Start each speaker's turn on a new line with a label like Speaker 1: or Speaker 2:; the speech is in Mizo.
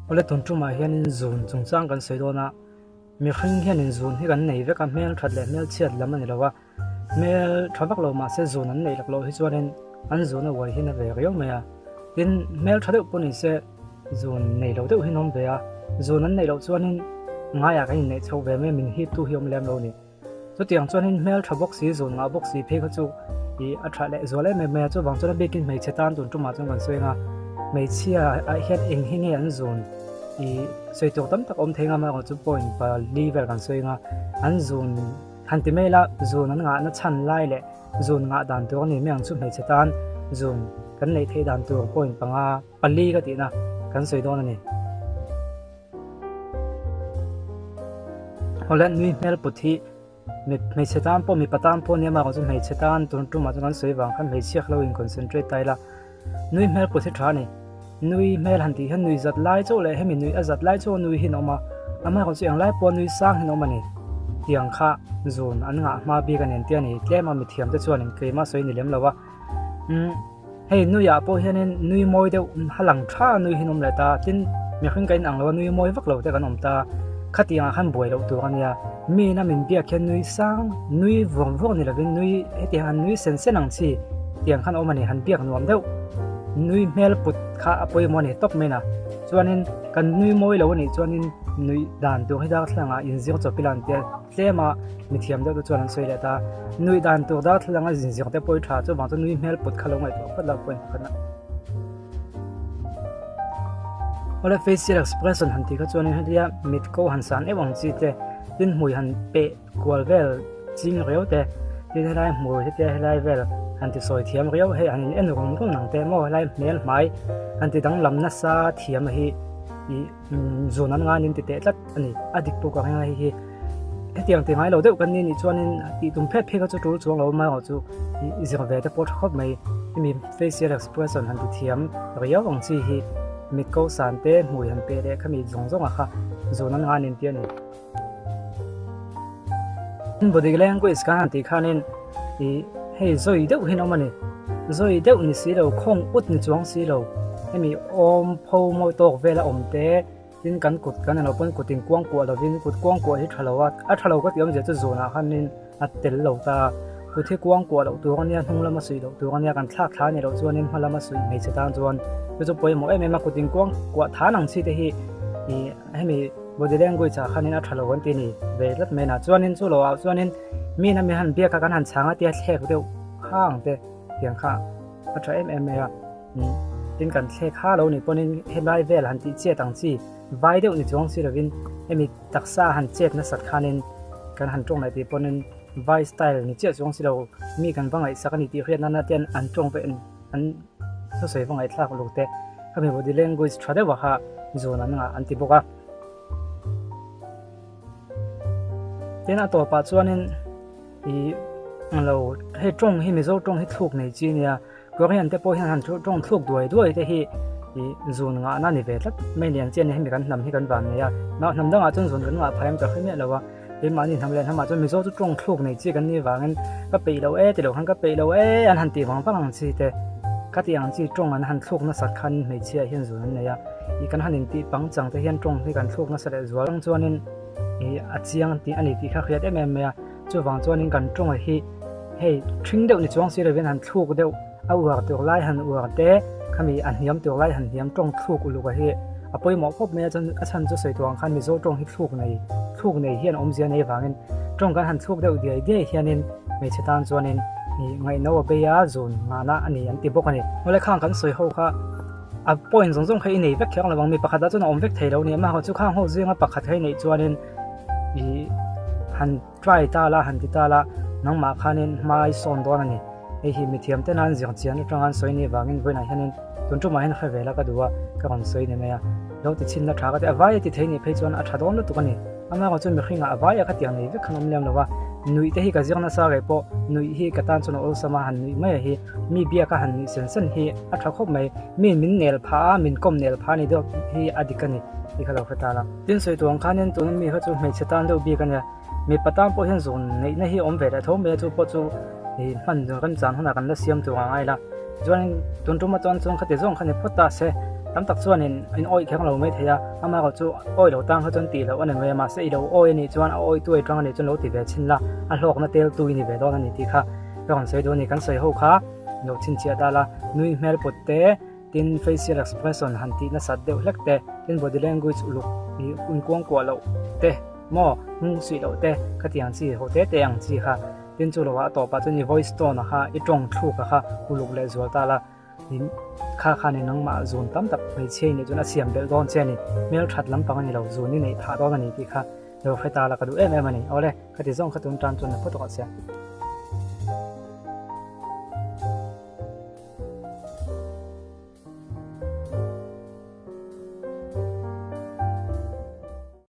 Speaker 1: Awle tun tumah hianin zun chungchang kan sawi dawn a, mihring hianin zun hi kan nei vek a, hmel that leh hmel chhiat lam a ni lo a, hmel tha vak lo mahse zun an neih lak loh hi chuanin an zun a uai hi na ve riau mai a, tin hmel tha deuh pawh ni se zun nei lo deuh hi an awm ve a, zun an neih loh chuanin ngaiah kan inneih chhoh ve mai a, min hip tu hi a awm lem lo a ni. Chutiang chuanin hmel tha bawk si, zun ngah bawk si phei kha chu ih a tha leh zual em em mai a, chuvang chuan a bikin hmeichhe tan tun tumah chuan kan sawi ang a, hmeichhia ah hian eng hi nge an zun ih sawi tur tam tak a awm thei ngam a, chu point pali vel kan sawi ang a, an zun han ti mai la zun an ngahna chhan lai leh zun ngah dan tur a ni mai ang chu hmeichhe tan zun kan neih theih dan tur point panga pali ka tihna kan sawi dawn a ni. Awle nui hmel put hi mi hmeichhe tan pawh mipa tan pawh nia amaherawhchu hmeichhe tan tun tumah chuan kan sawi vang khan hmeichhia kha lo in concentrate ta ila nui hmel put hi tha a ni nui hmel han tih hian nui zat lai chauh leh hemi nui a zat lai chauh a nui hi an awm a amaherawhchu englai pawh nui sang hi an awm a ni tiang kha zun an ngah hma bik a ni an tia ni tlem a mithiam te chuan keimah sawi ni lem lo a umm. Hei nuiah pawh hianin nui mawi deuh a lang tha nui hi an awm leh ta tin mihring ka inang lo a nui mawi vak lo te kan awm ta khatiangah khan buai loh tur a nia mi ina min biak hian nui sang nui vawng vawng ni lovin nui hetiang han nui sen sen ang chi tiang khan awm a ni han biak nuam deuh nui hmel put kha a pawimawh a ni tawp mai na chuanin kan nui mawi lo a nih chuanin nuih dan tur hi darthlangah inzir chawp ila an tia. Tlem a mithiam deuh te chuan an sawi leh ta, Nuih dan tur darthlalang a zinzir te pawh i tha chuvang chuan nui hmel put kha lo ngaihtuah phawt lo pawhin pakhat a. Awle facial expression han tih kha chuanin hetia mit ko han san euh ang chi te, tin hmui han peh kual vel ching riau te, tin helai hmui hetia helai vel han ti sawi thiam riau hei han in en run run ang te maw helai hmel hmai han ti danglam nasa thiam a hi ih zun an ngan in ti teh tlat a ni a dik pawh ka ring a hei hi hetiang ti ngai lo deuh kan ni nih chuanin tih tum phet phei kha chu tul chuang lo amaherawh chu ih zir ve te pawh tha khawp mai hemi facial expression han ti thiam riau ang chi hi mit ko san te hmui han peh leh khami zawng zawng ah kha zun an ngan in tia ni. Body language kan han tih khanin ih hei zawi deuh hi an awm a ni zawi deuh ni si lo khawng ut ni chuang si lo hemi awm pho mawi tawk vel a awm te. Tin kan kut kan alo pawn kut in kuang kuah lovin kut kuang kuah hi tha lo a, a tha lo ka tih awmzia chu zunah khanin a tel lo ta a, kut hi kuang kuah loh tur ania hnung lama suih loh tur ania kan thlak thla anih loh chuanin hma lama suih hmeichhe tan chuan chu chu pawimawh em em a kut in kuang kuah than ang chi te hi ih hemi body language ah khanin a tha lo an ti a ni ve tlat mai na chuanin chu lo ah chuanin mi in a mi han biak a kan han chhang a tia thlek deuh khang te tiang kha a tha em em mai a. Tin kan thlek ha lo ni pawhin helai vel han tih chet ang chi vai deuh ni chuang si lovin hemi taksa han chet nasat khanin kan han tawng leh tih pawhin vai style ni chiah chuang si lo mi kan va ngaihsak a ni tih hriat nana ten an tawng ve an thusawi va ngaihthlak uluk te khami body language tha deuh ah kha zawn an ngah an ti bawk a. Tin a tawpah chuanin ih lo hei tawng hi Mizo tawng hi thluk nei chi nia. Korean te pawh hian han tawng thluk duai duai te hi ih zun ngahna ni ve tlat mai lian chian hemi kan hnam hi kan van nei a mah hnam dangah chuan zun kan ngah phai em ka hre miah lo a keimahni hnam leh hnamah chuan Mizo chu tawng thluk nei chi kan nih vangin ka peih lo e ti lo khan ka peih lo e an han tih vang vang ang chi te ka tih ang chi tawng an han thluk nasat khan hmeichhia hian zun an nei a ih kan han intih pang chang te hian tawng hi kan thluk nasa leh zual ang chuanin ih a chiang tih a ni tih kha hriat em em mai a. Chuvang chuanin kan tawng hi hei thing deuh ni chuang si lovin han thluk deuh a uar tur lai han uar te khami a hniam tur lai han hniam tawng thluk uluk a hi a pawimawh khawp mai a chuan a chhan chu sawi tur ang khan Mizo tawng hi thluk nei thluk nei hian awmzia nei vangin tawng kan han thluk deuh diai diai hianin hmeichhe tan chuanin ih ngaihno a bei a zun nghahna a ni an ti bawk a ni. Awle khang kan sawi ho kha a point zawng zawng kha i nei vek kher lovang mi pakhat ah chuan a awm vek thei lo a ni amaherawhchu chu khang ho zinga pakhat kha i neih chuanin ih han try ta la han ti ta la nangmah khanin hma i sawn dawn a ni hei hi mithiam te nan zir chian atanga an sawi ni vangin vawiinah hianin tun tumah hian hre ve la ka duh a ka rawn sawi ni mai a lo ti chhin na tha ka ti a vai a ti thei nih phei chuan a tha dawn lutuk a ni amaherawhchu chu mihringah a vai a khatiang nei vek khan awm lem lo va nuih te hi ka zir nasa reh pawh nuih hi ka tan chuan a awlsam a han nuih mai a hi mi biak a han nuih sen sen hi a tha khawp mai mi min nel phah a min kawm nel phah a ni deuh hi a dik a ni tih kha lo hre ta la. Tin sawi tur ang khanin tuna mi kha chu hmeichhe tan deuh bik a nia, mipa tan pawh hian zawn neihna hi a awm ve leh tho mai a, chu pawh chu ih hman remchang hunah kan la siam tur ang a ngai la. Chuanin tun tum atan chuan khati zawng kha ni phawt ta se, tam tak chuanin in awih kher lo mai thei a, amaherawh chu awih lo tang kha chuan tih loh a ni mai a, mahse i lo awi a nih chuan a awi tuai tang a nih chuan lo ti ve chhin la, a hlawkna tel tu i ni ve dawn a ni tih kha ka rawn sawi duh a ni. Kan sawi ho kha lo chhinchhiah ta la, nui hmel put te, tin facial expression han tih nasat deuh hlek te, tin body language uluk ih inkuangkuah loh te maw hnung suih loh te khatiang chi ho te te ang chi kha. Tin chu lovah a tawpah chuan i voice tone a kha i tawng thluk a kha uluk leh zual ta la, i kha khan i nangmah zun tam tak hmeichhia i nih chuan a siam belh dawn che a ni, hmelthat lampang a ni lo, zun i neih phah dawn a ni tih kha lo hre ta la ka duh em em a ni. Awle, khati zawng kha tun tan chuan na phawt rawh che.